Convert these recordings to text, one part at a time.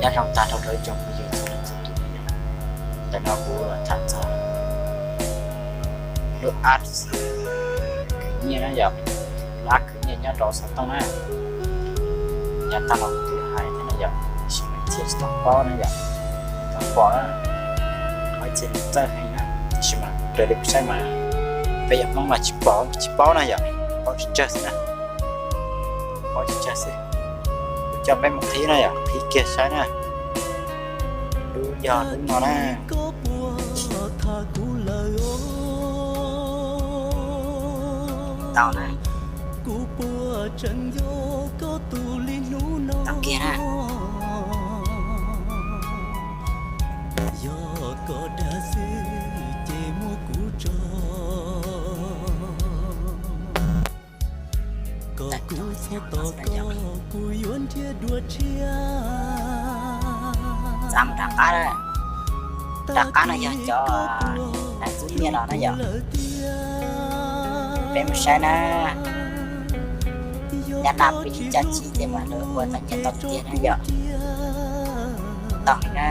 Nyob zoo tag nrho rau ib tsoom phooj ywg txhua leej txhua tus na yom. Ntawm no kuv tham txog lub app khwv nyiaj na yom. Lub app khwv nyiaj nyob rau xov tooj na. Yav tag los kuv twb hais thiab na yom, tiam sis mas txhia tsis tau paub na yom, tau pom na, qhov txhia txawj heev na, tiam sis mas raws li kuv saib mas peb yog Hmoob mas tsis pom tsis paub na yom, paub tsawg tsawg xwb na, paub tsawg tsawg xwb. Kuv coj peb mus qhib na yom, qhib kiag saib na. Lub yog lub no na. Tau na. Tau kiag na. Txav mus rov qab na. Rov qab no yog cov lawv khwv nyiaj los na yom. Peb mus saib na. Nyab Laj peb ib caj tsis ces mas lawv ua tau nyiaj tau tiag na yom. Tau heev na.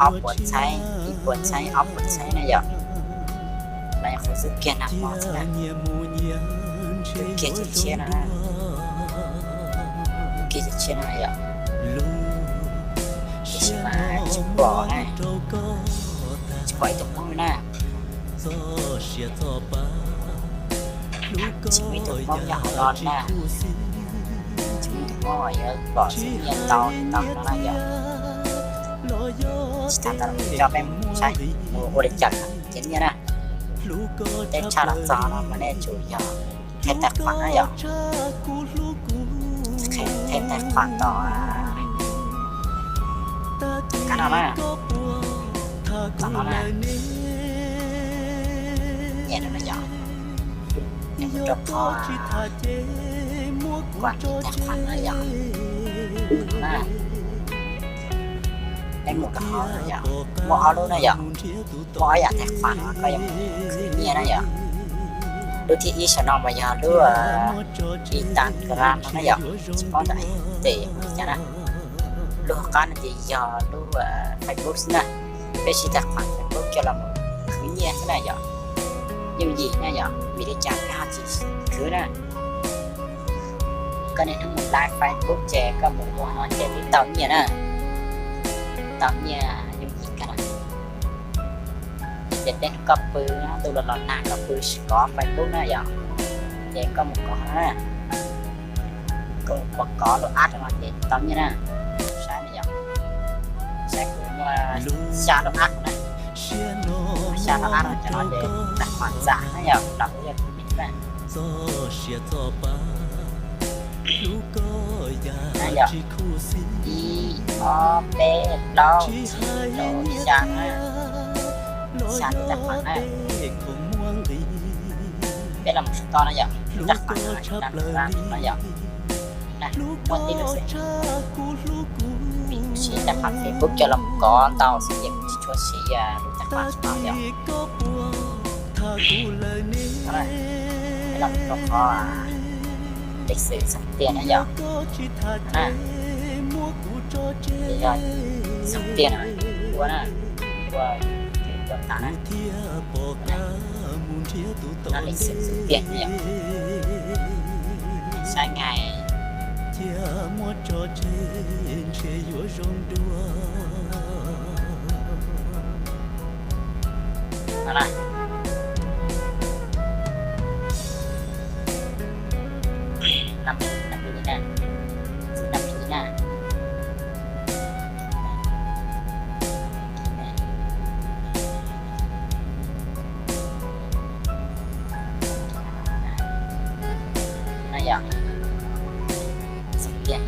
Ob puas txhiab, ib puas txhiab, ob puas txhiab na yom. Lawv qhuav xub kiag nag hmo xwb na. Xub kiag tshiab tshiab no, xub kiag tshiab tshiab no yom. Tiam sis mas tsis pom na, tsis pom ib tug Hmoob na. Tsis muaj ib tug Hmoob nyob hauv no na. Tsis muaj ib tug Hmoob uas yuav pom xwb nyiaj tau tau no na yom. Tsis tas ntawd coj peb mus saib mus ua li cas ces nyiaj na. Teb tshaj los txog no mas nej tsum yog qheb tais qhuam na yom. Qheb tais qhuam tom kab no na, tom no na. Nyem rau no yom, nyem rau qhov kuam tais qhuam no yom. Peb mus rau qhov no yom, muaj ob lub na yom, muaj ob yam tais qhuam no koj yuav mus khwv nyiaj na yom. Lub thib ib saum no mas yog lub Instagram no na yom, tsis paub ntawm tes mus li cas na. Lub hauv qab no ces yog lub Facebook xwb na. Peb siv tais qhuam Facebook coj los mus khwv nyiaj xwb na yom. Yooj yim na yom, vim li cas peb ho tsis khwv na. Koj niaj hnub mus live Facebook ces koj mus ua no ces twb tau nyiaj na. Tau nyiaj yooj yim kawg na. Ces tej hnub koj pw, ntuj los los nag koj pw kov Facebook na yom, ces koj mus kov na, koj mus kov lub app no ces tau nyiaj na. Saib na yom, saib kuv muaj xya lub app na, xya lub app no cov no ces tais qhuam txam na yom, los kuv yog kuv niam na. Na yom, ib, ob, peb, plaub, tsib, rau, xya na, xya lub tais qhuam na. Peb los mus saum toj na yom, lub tais qhuam no, no yom, muaj tib lub xwb. Vim kuv siv tais qhuam Facebook coj los mus kov ntau xwb ces kuv tsis tshua siv lub tais qhuam no yom. Peb los mus rau qhov lịch sử Xeem Tiaj na yom. Xeem Tiaj no ua na, ua, ua tas na. Lịch sử Xeem Tiaj na yom. Saib ngày. No na, năm, năm mươi na, năm mươi na. No yom, Xeem Tiaj,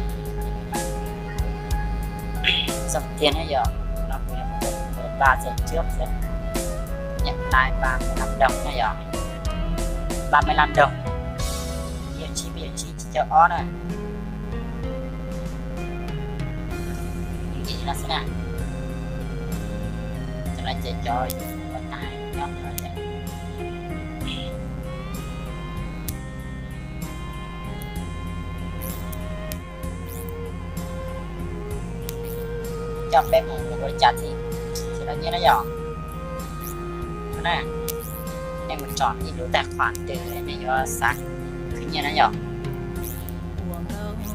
Xeem Tiaj no yom, no kuv nyuam qhuav ba giờ trước xwb, nhận like ba mươi lăm đồng no yom, ba mươi lăm đồng, ib yam tsib, ib yam tsib, tsib caug ob na. Ces no xwb na, cov no ces cov ua tais nyob no ces. Coj peb mus ua li cas thiaj, thiaj tau nyiaj na yom. No na, nej mus tsom ib lub tais qhuam twg nej yuav xav khwv nyiaj na yom.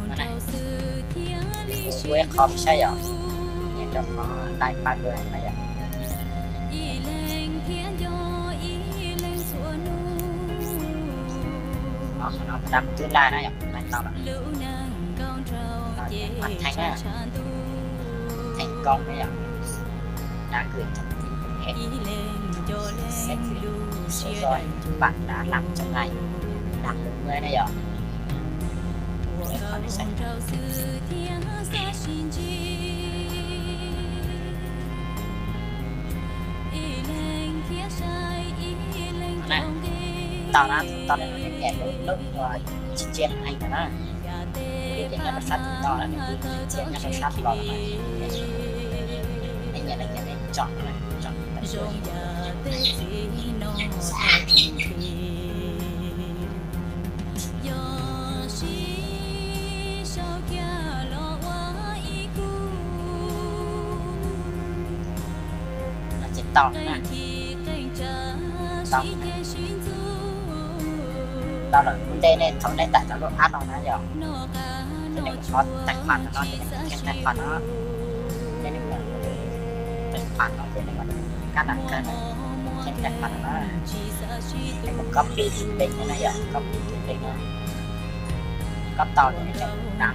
No na, ua ib qho peb saib yom, nej rau qhov dai pab dua na yom. Qhov no dab tub laj na yom, laj tau lawm. Hoàn thành na, hoàn thành công na yom. Đã gửi thông tin hẹn xem số rồi bạn đã làm trong ngày, làm đúng người na yom. Tau na, tau na, nej nias lub, lub tsis ntsia màn hình no na. Ib tias nyob rau sab tim no na, nws tsis ntsia nyob rau sab los no na. Nej nias no ces nej tsom na, tsom tawm tuaj. Ces tau na, tau, tau lawm. Ua ntej nej thaum nej tải tau lub app no na yom, ces nej mus qhov tài khoản no, ces nej mus qhov tài khoản no, ces nej mus tài khoản no, ces nej mus kab nas kawg no, ces tài khoản no, nej mus copy tus link no na yom, copy tus link no, copy tau ces nej tseem nab,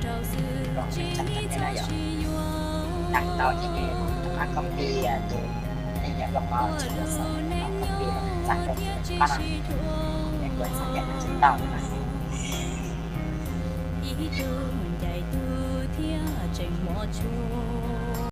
rau nej tseem tau na yom, nab tau ces nej rov qab copy tus, nej nyob rau qhov copy, txhais rau qab no, nej kuv txhais tias kuv tsis tau na. Ib tug ncaim tug thiab tseem mos tshua.